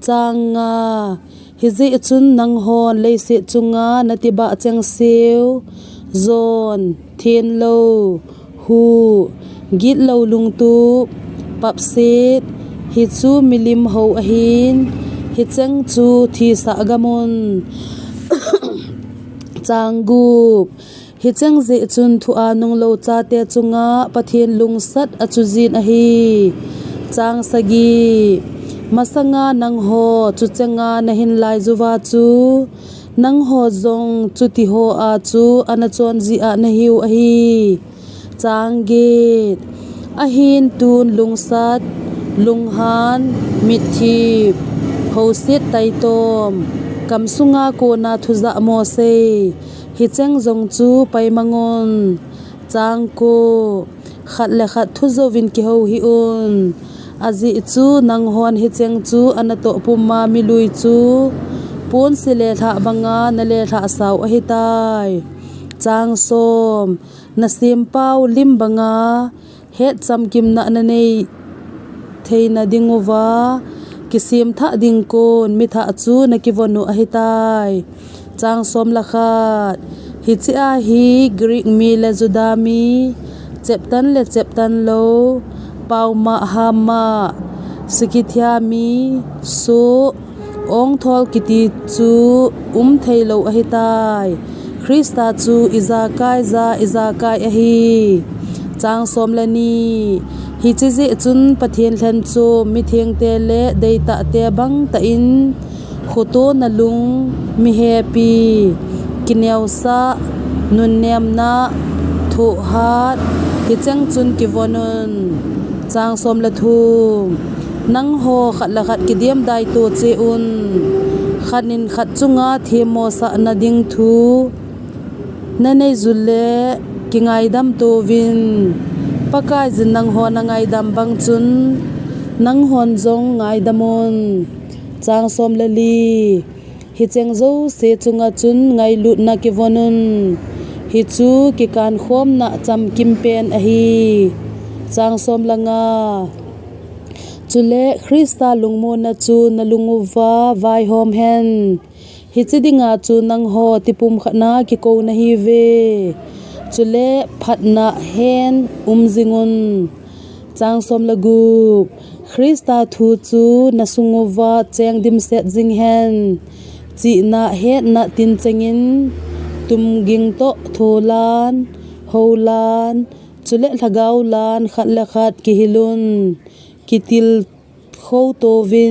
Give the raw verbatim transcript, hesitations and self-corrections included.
Chang nga. Hijeh chun nanghon leiset chunga natibah chengseu, jon, thenlou, huh, gitlou lungtup, papset, hichu milim hou ahin, hicheng chu thisah gamun. Chang gup. Hicheng jeh chun thua nunglou chate chunga Pathen lungsat achujin ahi. Chang sagi. Masanga nangho chuchenga nahin laiyuva chu, nangho jong chutiho a chu anachon jia nahiu ahi. Chang get. Ahin tun lungsat, lunghan, mitthip, houset taitom, kamsunga kona thujah mosei, hicheng jong chu paimangun. Chang ko. Khat le khat thujouvin kihou hih un. Ajeh chu nanghon hicheng chu anatoh puma milui chu ponsi lelhah banga nalelhah sau ahitai. Chang som. Nasempau lim banga hetchamkimna nanei theina dinguva, kisemthah ding kon mithah chu nakivon u ahitai. Chang som le khat. Hichea hi Greek mi le Juda mi, cheptan le cheptan lou, paoma hama, Scythia mi, soh, ongthol kiti chu umtheilou ahitai. Christa chu ijakaija ijakai ahi. Chang som le ni. Hiche jeh chun Pathen lhenchom mithengte le deitahte bangtah in, khotona lung, mihepi, kineosah, nunnemna, thohhat, hicheng chun kivonun. Chang som le thum. Nangho khat le khat kidemdaito cheh un. Khat in khat chunga themmosahna ding thu nanei jule kingaidam touvin. Pakaiyin nanghon angaidam bang chun nanghon jong ngaidam un. Chang som le li. Hicheng jouse chunga chun ngailutna kivonun. Hichu kikankhomna chamkim pen ahi. Chang som le nga. Chule Christa lungmonna chu nalunguva vaihom hen. Hiche dinga chu nangho tipum khatna kikou nahiuve. Chule phatna hen umjingun. Chang som le gup. Christa thu chu nasunguva cheng dimset jing hen. Chihna hetna tinchengin, tumging toh tholan, houlan, chule lhagao lan khat le khat kihilun, kitilkhou touvin.